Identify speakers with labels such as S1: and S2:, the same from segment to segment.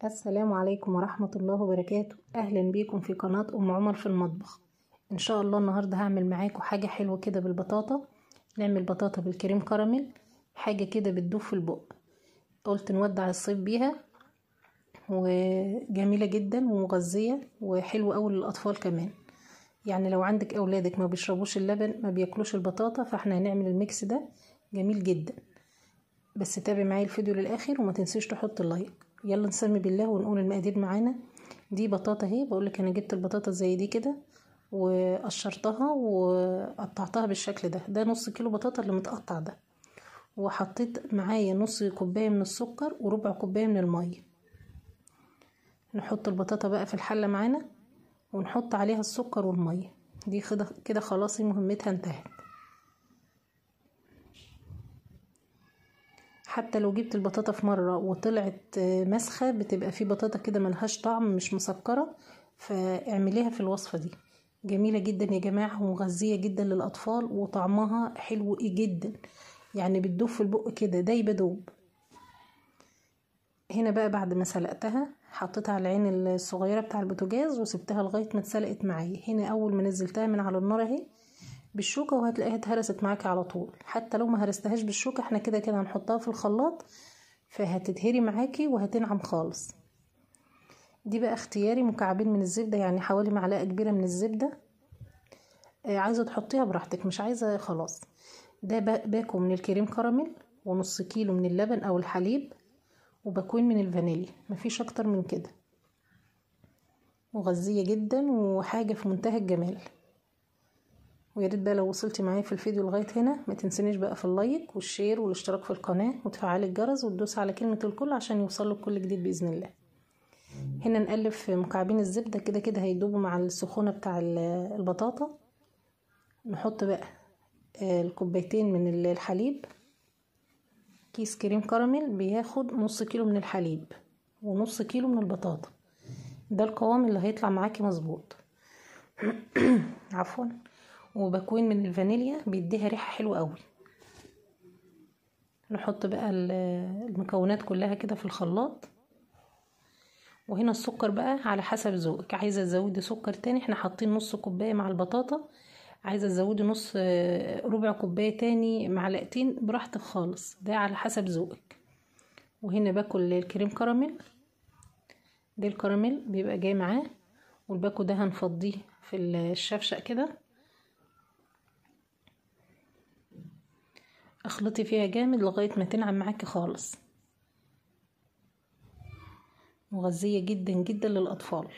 S1: السلام عليكم ورحمة الله وبركاته. أهلا بيكم في قناة أم عمر في المطبخ. إن شاء الله النهاردة هعمل معاكم حاجة حلوة كده بالبطاطا. نعمل بطاطا بالكريم كراميل، حاجة كده بتدوب في البق. قلت نودع الصيف بيها، وجميلة جدا ومغذية وحلوة أوي للأطفال كمان. يعني لو عندك أولادك ما بيشربوش اللبن، ما بياكلوش البطاطا، فاحنا هنعمل ال mix ده جميل جدا. بس تابع معايا الفيديو للآخر وما تنسيش تحط ال like. يلا نسمي بالله ونقول المقادير معانا. دي بطاطا اهي، بقولك انا جبت البطاطا زي دي كده وقشرتها وقطعتها بالشكل ده. ده نص كيلو بطاطا اللي متقطع ده، وحطيت معايا نص كوباية من السكر وربع كوباية من المية. نحط البطاطا بقى في الحلة معانا ونحط عليها السكر والمية دي. كده خلاص مهمتها انتهت. حتى لو جبت البطاطا في مرة وطلعت مسخة، بتبقى في بطاطا كده ملهاش طعم، مش مسكرة، فاعمليها في الوصفة دي. جميلة جدا يا جماعة ومغذية جدا للأطفال، وطعمها حلو جدا، يعني بتدوب في البق كده، دايبة دوب. هنا بقى بعد ما سلقتها حطيتها على العين الصغيرة بتاع البوتاجاز وسبتها لغاية ما اتسلقت معايا. هنا أول ما نزلتها من على النار اهي بالشوكة، وهتلاقيها اتهرست معاكي على طول. حتى لو ما هرستهاش بالشوكة، احنا كده كده هنحطها في الخلاط فهتتهري معاكي وهتنعم خالص. دي بقى اختياري، مكعبين من الزبدة، يعني حوالي معلقة كبيرة من الزبدة. عايزة تحطيها براحتك، مش عايزة خلاص. ده باكو من الكريم كراميل، ونص كيلو من اللبن او الحليب، وباكوين من الفانيليا، مفيش اكتر من كده. مغذية جدا وحاجة في منتهى الجمال. ويا ريت بقى لو وصلتي معايا في الفيديو لغاية هنا ما تنسينيش بقى في ال like وال share والاشتراك في القناة وتفعلي الجرس وتدوسي على كلمة الكل عشان يوصلك كل جديد باذن الله. هنا نقلب في مكعبين الزبدة كده كده هيدوبوا مع السخونه بتاع البطاطا. نحط بقى الكوبايتين من الحليب. كيس كريم كراميل بياخد نص كيلو من الحليب ونص كيلو من البطاطا، ده القوام اللي هيطلع معاكي مظبوط. عفوا. وباكوين من الفانيليا بيديها ريحه حلوة قوي. نحط بقى المكونات كلها كده في الخلاط. وهنا السكر بقى على حسب ذوقك، عايزه تزودي سكر تاني، احنا حاطين نص كوباية مع البطاطا، عايزه تزودي نص ربع كوباية تاني، معلقتين، براحتك خالص، ده على حسب ذوقك. وهنا باكل الكريم كراميل، ده الكراميل بيبقى جاي معاه، والباكو ده هنفضيه في الشفشق كده. اخلطي فيها جامد لغاية ما تنعم معاكي خالص. مغذية جدا جدا للأطفال.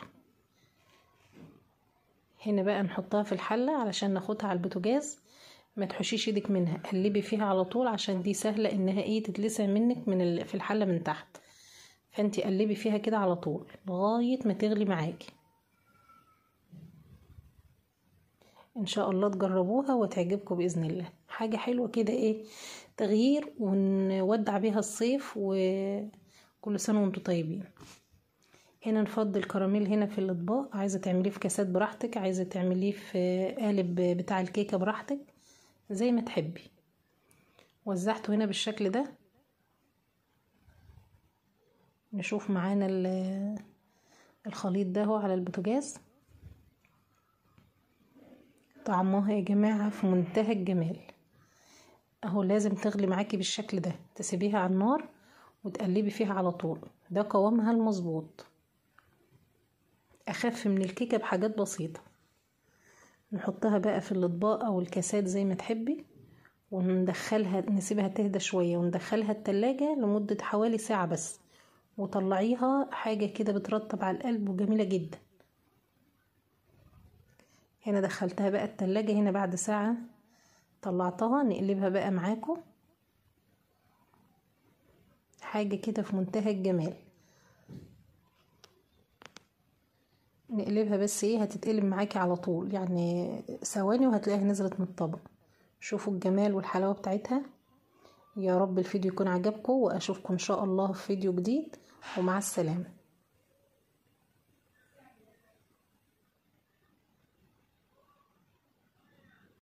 S1: هنا بقى نحطها في الحلة علشان ناخدها على البوتاجاز. ما تحشيش ايدك منها، قلبي فيها على طول عشان دي سهلة انها ايه تتلسع منك من في الحلة من تحت، فانتي قلبي فيها كده على طول لغاية ما تغلي معاكي. ان شاء الله تجربوها وتعجبكم باذن الله. حاجة حلوة كده، ايه تغيير، ونودع بيها الصيف، وكل سنة وانتم طيبين. هنا نفضي الكراميل هنا في الاطباق، عايزه تعمليه في كاسات براحتك، عايزه تعمليه في قالب بتاع الكيكه براحتك، زي ما تحبي. وزعته هنا بالشكل ده. نشوف معانا الخليط ده هو على البوتاجاز. طعمها يا جماعة في منتهى الجمال اهو. لازم تغلي معاكي بالشكل ده، تسيبيها على النار وتقلبي فيها على طول، ده قوامها المظبوط، اخف من الكيكة بحاجات بسيطة. نحطها بقى في الاطباق او الكاسات زي ما تحبي، وندخلها، نسيبها تهدى شوية وندخلها التلاجة لمدة حوالي ساعة بس، وطلعيها حاجة كده بترطب على القلب وجميلة جدا. هنا دخلتها بقى التلاجة، هنا بعد ساعة طلعتها. نقلبها بقى معاكم، حاجة كده في منتهى الجمال. نقلبها بس ايه هتتقلب معاكي على طول، يعني ثواني وهتلاقيها نزلت من الطبق. شوفوا الجمال والحلاوة بتاعتها. يا رب الفيديو يكون عجبكم، واشوفكم ان شاء الله في فيديو جديد، ومع السلامة.